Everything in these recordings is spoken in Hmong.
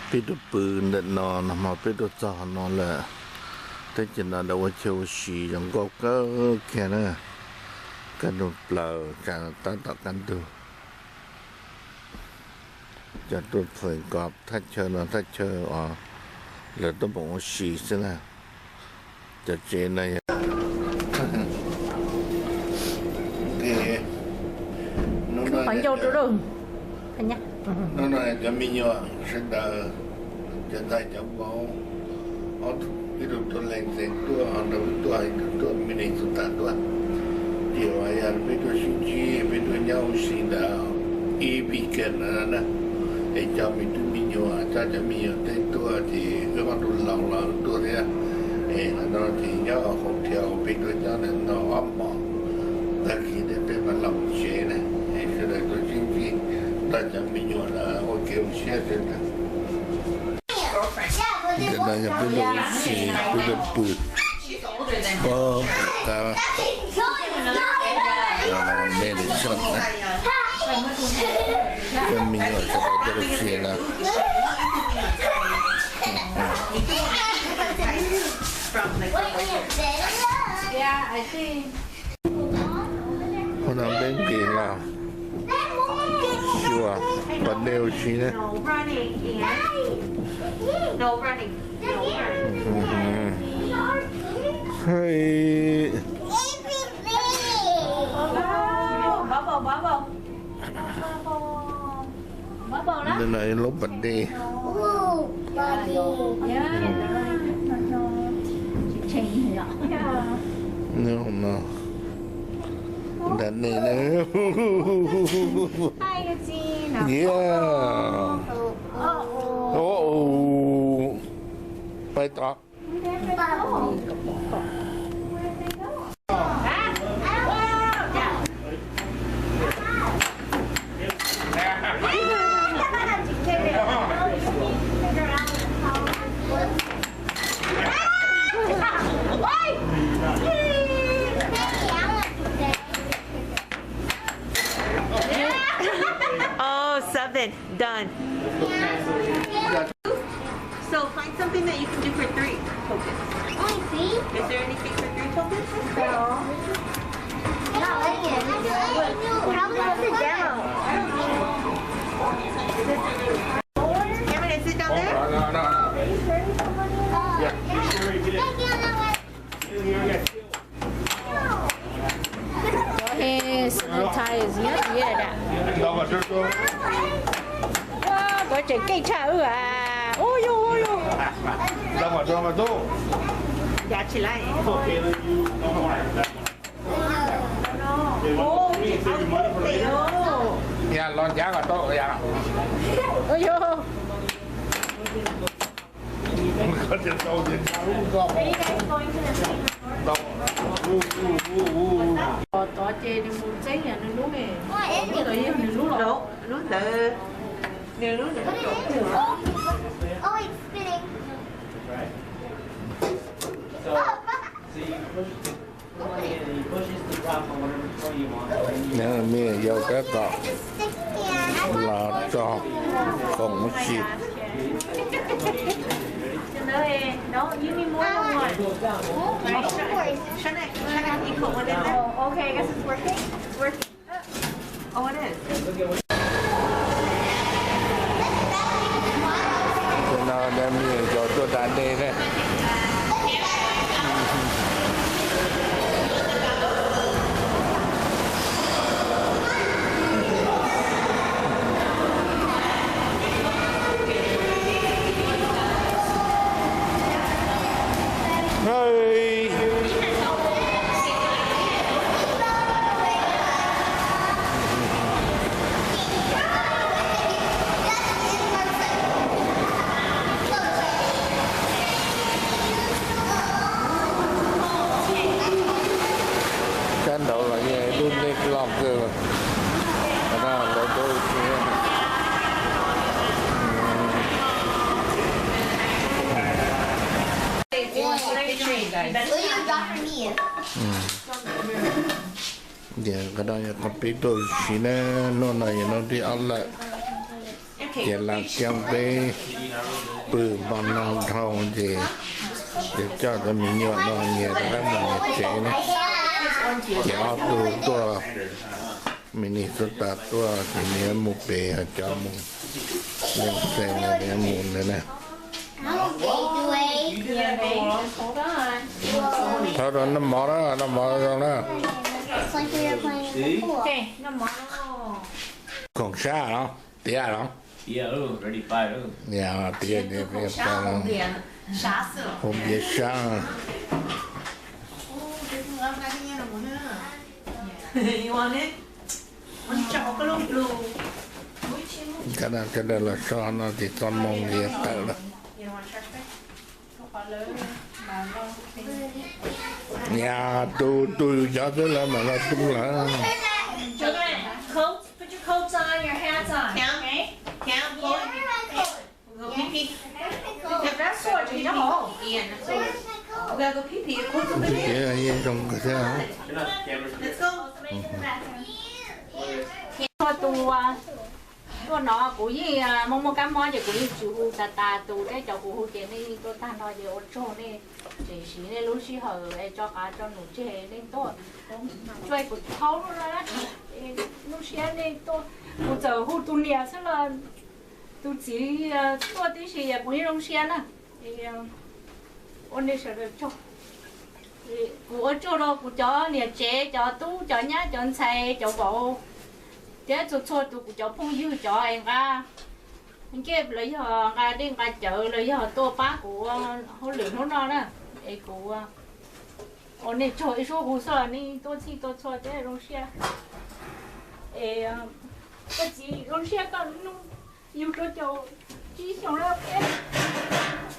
Peb tuaj pw ntawm no, nag hmo peb tuaj txog no lawm. Teb chaws no lawv ua chaw ua si zoo nkauj kawg kiag na. Kaj ntug plaws, tab tom kaj ntug. Cov tuaj phoom kov thaj chaw no thaj chaw os, lawv tuaj phoom ua si xwb na. Cov tsev no yog, hnub no cov me nyuam sawv daws, cov ntxhais cov vauv, ib tug tuaj Lansing tuaj, ho ntawd tuaj, ib tug tuaj Minnesota tuaj. Ces uas yog peb tuaj sib ntsib, peb tuaj nyob ua si ntawm ib weekend na, es coj me tub me nyuam, coj cov me nyuam tej tuaj ces wb ob tug laus los tuaj thiab. Es qhov no ces nyob hotel, peb tuaj nyob ntawm no ob hmos, tag kis thiab peb mam los tsev na. Es sawv daws tuaj sib ntsib, nrog cov me nyuam ua kev ua siab xwb ntag. Ntawm no yog peb tuaj ua si, peb tuaj pw, pab qab me li tshoj na. Cov me nyuam sawv daws tuaj ua si na. Qhov no peb nqis los xyuas pas dej ua si na. Ntawm no lub pas dej. Nyob no, nram nej na. Yeah. Pais tod. Oh, seven. Done. So find something that you can do for three focus. Only three? Is there anything for three focus? No. Not like it. Probably just a demo. You want me to sit down there? Cov he sanitize nyob tiag da. Ua, kov tseem keej tshaj wb a. Ua yug, ua yug. Yav tsis laib. Yog los ncav kom tau yom. Ua yug. Tod ces nws mus txeeb yog nws lub ne. Lub ntawd, nws lub ntawd. Me nyuam yaus tab tom los txog khoom ua si. Cov no me nyuam yaus tuaj da dej na. Sab nraud los yeej dub dej loj kawg. Lawv tuaj ua si. Qhov no yog qhov peb tuaj ua si na, hnub no yog hnub thib ob lawm. Ces lam coj peb pw hmo no dhau ces yuav coj cov me nyuam no nyias rov qab mus nyias tsev na. Ces ob tug tuaj, Minnesota tuaj ces nws yuav mus pem, cov mus Leej Xees nws yuav mus ntawd na. Thov rau noj mov na, noj mov zoo na. Khoom sab los tiav los. Tiav, tiav, hau npias sab. Cov no sawv daws los so no ces txoj moo yuav tawm lawm. Niam, tus, tus yus cov xwb lawv mam los tu lawm. Put your coats on, your hats on, okay? Go pee pee. Your vest on, your home. Go pee pee. Tus txiv yeej zoo kawg thiab. Let's go. Tuaj no kuv yeej muaj muaj kab mob ces kuv yeej tsis hu tas tas tus, thiab cov kuv hu ces nej tuaj tag nrho ces ua tsaug nej tseem siv nej lub sij hawm es tso qav tso num tseg nej tuaj. Tsuas kuv thaub lub no, lub siab nej tuaj. Kuv txawm hu tus niam xwb los tus txiv tuaj tib si es kuv yeej zoo siab na. Ua nej sawv daws tsaug. Kuv ua tsaug rau kuv cov niam tsev, cov tub, cov nyab, cov ntxhais, cov vauv, thiab txhua txhua tus kuv cov phooj ywg, cov es nqa ncej los yog nqa dej nqa cawv los yog tuaj pab kuv ua hauj lwm hnub no na. Es kuv ua nej tsaug ib suab hu xwb los nej tuaj txhij tuaj txhua thiab zoo siab. Es koj txiv zoo siab koj nug yug rau caum tsib xyoos lawm peb.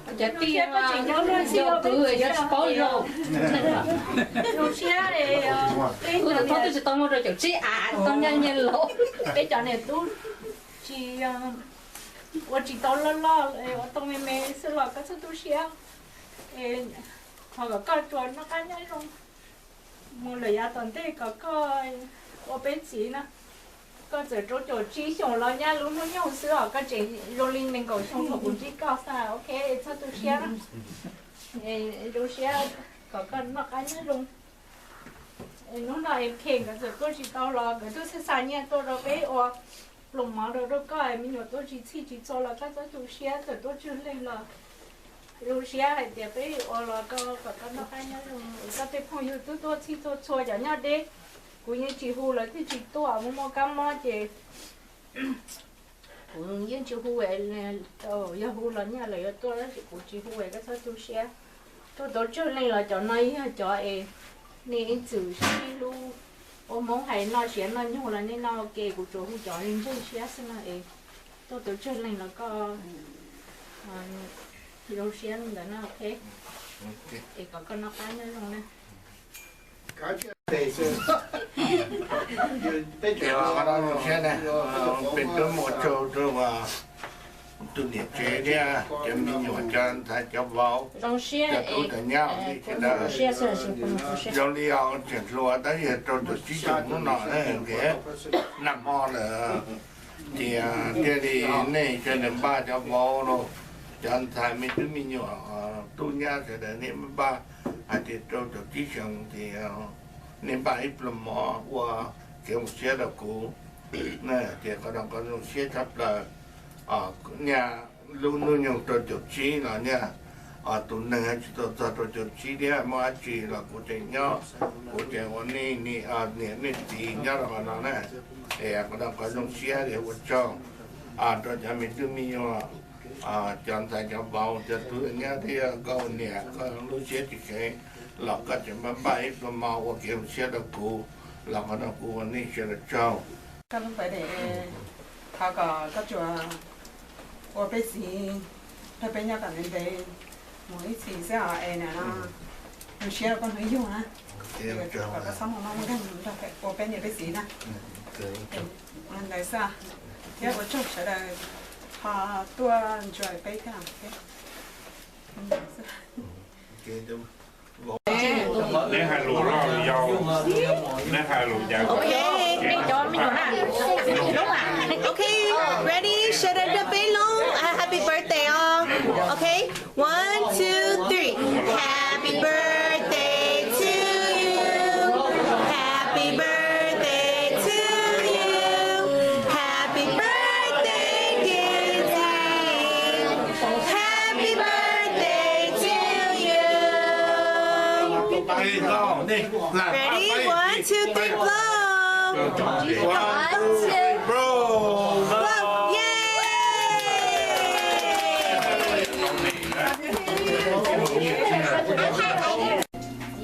Cov tij koj tseem nyob luag txhij rau peb txiv tsis paub zoo. Zoo siab es peb tau tau muaj rau caum tsib av tau nyiaj nyiaj laus. Peb cov niam tub tsis ua tsis tau loj loj, ua tau me me xwb los koj txhob tu siab. Thov kom koj tsuas noj qab nyob zoo mus lawm yav tom ntej kom koj ua peb txiv na. Koj txawm rau caum tsib xyoos los nyab lub hnub nyoog xwb os, koj tseem zoo li nees nkaum xyoo thaum kuv ntsib koj xwb, ok, txhob tu siab na. Zoo siab kom koj noj qab nyob zoo. Hnub no es kheej nkawd txawm tuaj tsis tau los nkawd twb xa xa nyiaj tuaj rau peb ua pluas mov rau rau koj, me nyuam tuaj tsis txhij tsis txhua los koj txhob tu siab, txawm tuaj tswg leej los zoo siab hais tias peb ua los koj kom koj noj qab nyob zoo. Koj tej phooj ywg twb tuaj txhij tuaj txhua cov nyob deb, kuv yeej tsis hu lawv thiaj tsis tuaj, muaj muaj kab mob ces kuv yeej tsis hu, yog hu los nyaj lawv yuav tuaj tab sis kuv tsis hu es koj txhob tu siab. Tuaj tau tsawg leej los cov no yog cov es nej ib txwm sib hlub ua hmoob hais noj siav noj nyoog los nej noj ua ke, kuv tsuas hu cov ntseeg siab xwb no es tuaj tau tsawg leej los koj zoo siab ntawd no, ok. Es kom koj noj qab nyob zoo na. Peb twb mus tsaug rau tus niam tsev thiab cov me nyuam, cov ntxhais cov vauv, cov tub cov nyab, zoo li tseem hluas tab sis rau caum tsib xyoos hnub no nag hmo lawm. Ces thiaj li nej sawv daws npaj cov vauv los, cov ntxhais me tub me nyuam, tub nyab sawv daws nej npaj hais tias rau caum tsib xyoos ces nej npaj ib pluag mov ua kev zoo siab rau kuv. Ces qhov no qhov zoo siab tshaj plaws. Nyaj lub hnub nyoog rau caum tsib los nyaj tus neeg tsis tau txog rau caum tsib thiab muaj dab tsi los kuv tseem nyob, kuv tseem ua nej niam nej txiv nyob rau qhov no na. Es qhov no qhov zoo siab es ua tsaug rau cov me tub me nyuam, cov ntxhais cov vauv, cov tub nyab thiab koj ua niam koj lub siab tsis kheev los koj tseem npaj npaj ib pluag mov ua kev zoo siab rau kuv los qhov no kuv ua nej sawv daws tsaug. Koj lub birthday, thov kom koj tsuas ua peb txiv nrog peb nyob kom ntev ntev mus ib txhis xwb os es na. Zoo siab rau koj hnub yug na, kom koj txhob muaj mob muaj nkeeg nrog ua peb niam peb txiv na. Ntawd xwb, thiab ua tsaug sawv daws ho tuaj enjoy peb thiab. Neb hais lus loj lus yau, neb hais lus cas? Okay, ready? Sawv daws nrog peb loob, ah, happy birthday os. Okay, one, two, three. Happy birthday to you. Happy birthday to you. Happy birthday, dear Dave. Happy birthday to you. Ready? One, two, three, blow. One, two, three, blow. Blow. Yay!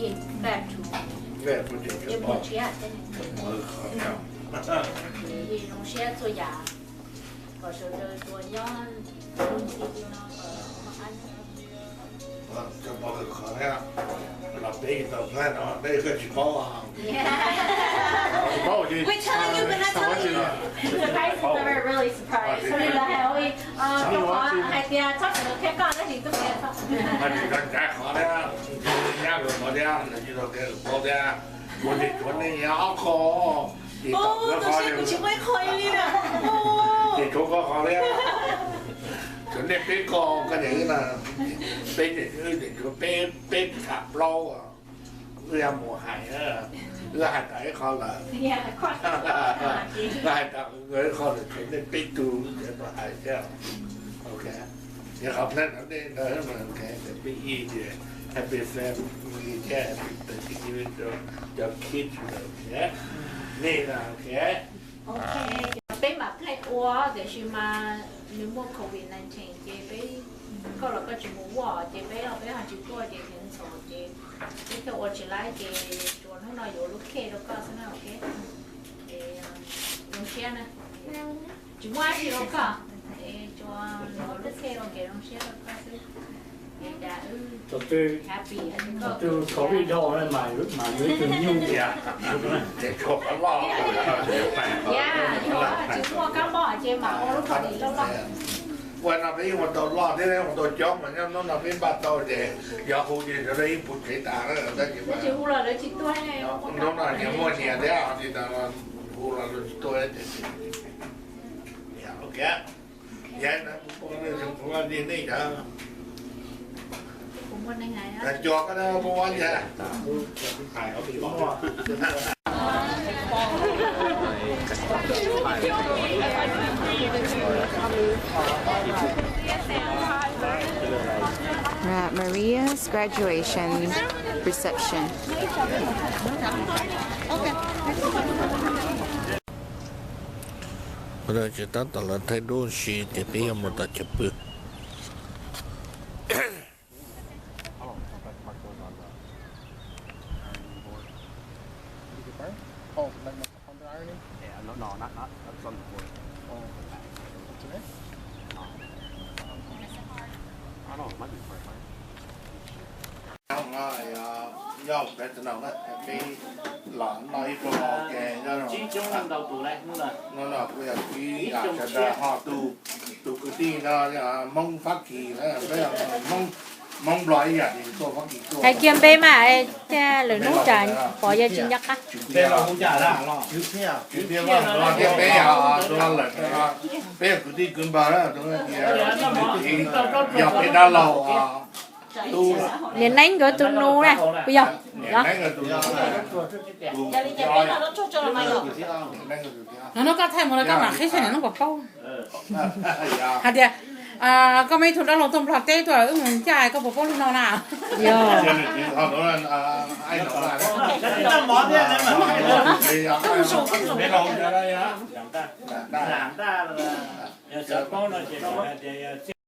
Yeej paj tshum, yeej muaj txiaj thiab ne. Yeej zoo siab txhua yam, kom sawv daws tsuas nyob lub ntiaj teb no kom muaj qab nyob. Los peb tau plan no peb koj tsis paub, tsis paub ces. We tell you, but not telling you. Surprise is never really surprise. Hais tias txhob txwm qhia koj, tab sis tub qhia txhob. Tsis tau ncav qhov thiab, nyab lus qhov thiab, tsis tau qhia lus paub thiab. Kuv tseem tshuav nej ob qho, ces tau qhov, ces tshuav koj qhov thiab. Tshuav nej peb ko, koj niam wb na, peb tseem tshuav peb, peb tham plaub. Wb yuav mus hais, wb hais tau ib qho lawm. Wb hais tau ib qho lawm, tshuav nej peb tug wb tseem mus hais thiab. Ok. Ces qhov plan no nej ntawd mas ok, peb ib tias happy family thiab happy Thanksgiving to your kids, ok. Nej na, ok. Peb mam plan ua, tiam sis mas nws muaj covid nineteen ces peb, koj los koj tsis mus ua ces peb los peb ho tsis tuaj ces cancel ces peb thiaj ua tsis laib ces tsuas hnub no yuav lub cake rau koj xwb na, ok. Ces zoo siab na. Tsis muaj dab tsi rau koj, es tsuas yuav lub cake ua kev zoo siab rau koj xwb. Tus twg, tus twg covid dhau mas yuav ib tug nyuj tiag. Tsis muaj kab mob ces mam ua lub party loj loj. Ua no peb yeej ua tau loj thiab, ua tau coob mas nyob hnub no peb npaj tau ces yog hu ces sawv daws yeej puv tsev tas. Tab sis hu los lawv tsis tuaj. Hnub no nyias muaj nyias thiab, tsis tas hu los lawv tsis tuaj. Yog, ok. Yog, nej cov, cov, Maria's graduation reception. Ces tab tom lawv thaij duab ua si ces peb yuav mus tom chaw pw. Yog peb los noj ib pluag ua ke, hnub no kuv yog ib yam sawv daws ho tus, tus kwv tij no Hmoob Fab Kis, peb Hmoob Nplog ib yam li tuaj Fab Kis tuaj. Hais kiag npe mas, cas lwm hnub tsam pom yog tsis nco qab. Peb yog kwv tij kwv npawg, yog peb dab laug. Niam Neeb nkawd tus nus na, puas yog? Hnub no koj thaij mus no koj mam qhib saib niam Neeb puas paub. Hais tias koj muaj ib tug dab laug tuaj Nplog teb tuaj wb mus ncaj koj puas paub li no na? Yog.